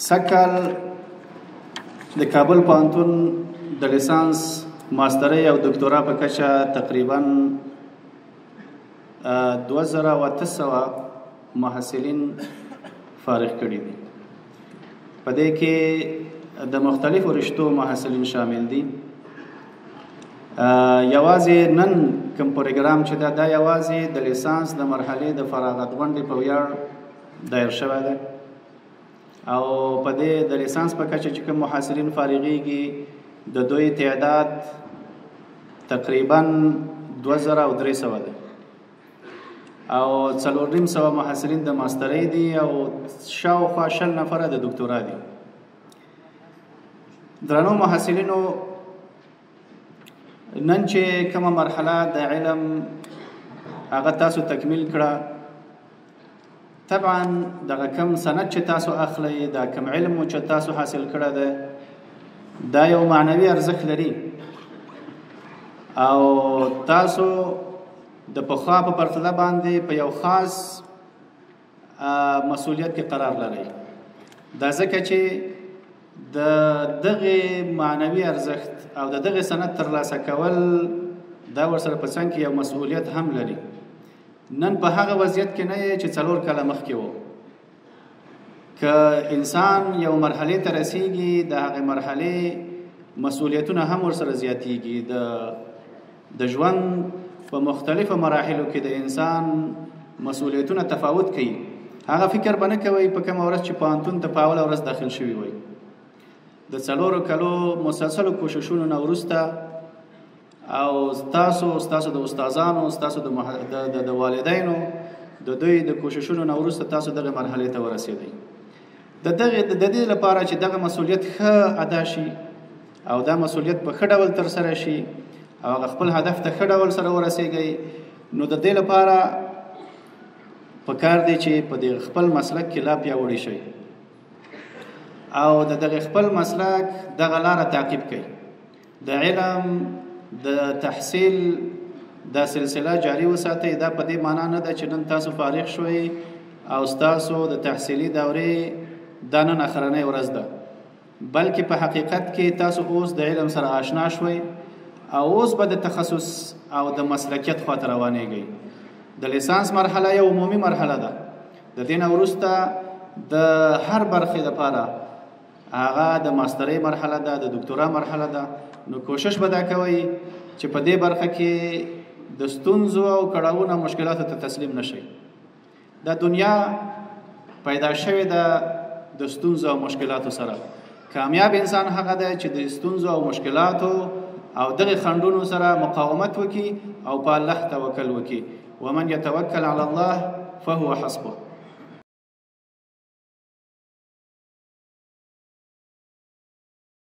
سږکال د کابل پوهنتون د لیسانس، ماسترۍ او دکتورا په کچه تقریبا 2800 محصلین فارغ کړي دي. په دې کې د مختلفو رشتو محصلین شامل دي. یوازې نن کوم پروګرام چې دا یوازې د لیسانس د مرحلې د فراغت غونډې په ویاړ دایر شوی دی او په دې د لیسانس په کچه چې کوم محصلین فارغېږي د دوی تعداد تقریبا 2300 دی او 450 محصلین د ماسترۍ دي او شاوخوا 20 نفره د دکتورا دي. درنو محصلینو، نن چې کومه مرحله د علم هغه تاسو تکمیل کړه، طبعا دغه کوم سند چې تاسو اخلئ، دا کوم علم چې تاسو حاصل کړی دی، دا یو معنوي ارزښت لري او تاسو د پخوا په پرتله باندې په یو خاص مسولیت کې قرار لرئ. دا ځکه چې د دغه معنوي ارزښت او د دغه سند ترلاسه کول دا ورسره په څنګ کې یو مسولیت هم لري. نن په هغه وضعیت کې نه یې چې 4 کاله مخکې و. که انسان یو مرحلې ته رسیږي د هغې مرحلې مسولیتونه هم ورسره زیاتیږي. د ژوند په مختلفو مراحلو کې د انسان مسولیتونه تفاوت کوي. هغه فکر به نه کوئ په کومه ورځ چې پوهنتون ته په اوله ورځ داخل شوي وئ. د 4 کلو مسلسلو کوششونو نه وروسته او ستاسو د استادانو، ستاسو د والدینو د دوی د کوششونو نه وروسته تاسو دغه مرحلې ته ورسېدئ. د دې لپاره چې دغه مسولیت ښه ادا شي او دا مسولیت په ښه ډول ترسره شي او هغه خپل هدف ته ښه ډول سره ورسېږئ، نو د دې لپاره پکار دی چې په دې خپل مسلک کې لا پیاوړي شئ او د دغه خپل مسلک دغه لاره تعقیب کړئ. د علم د تحصیل دا سلسله جاری وساتئ. دا په دې معنا نه ده چې نن تاسو فارغ شوئ او ستاسو د تحصیلي دورې دا نن اخرنۍ ورځ ده، بلکې په حقیقت کې تاسو اوس د علم سره آشنا شوئ او اوس به د تخصص او د مسلکیت خواته روانېږئ. د لیسانس مرحله یو عمومي مرحله ده. د دې نه وروسته د هر برخې دپاره هغه د ماسترۍ مرحله ده، د دکتورا مرحله ده. نو کوشش به دا کوئ چې په دې برخه کې د ستونزو او کړاوونو مشکلاتو ته تسلیم نه شئ. دا دنیا پیدا شوې ده د ستونزو او مشکلاتو سره. کامیاب انسان هغه دی چې د ستونزو او مشکلاتو او دغه خنډونو سره مقاومت وکړي او په الله توکل وکړي. ومن يتوکل على الله فهو حسبه.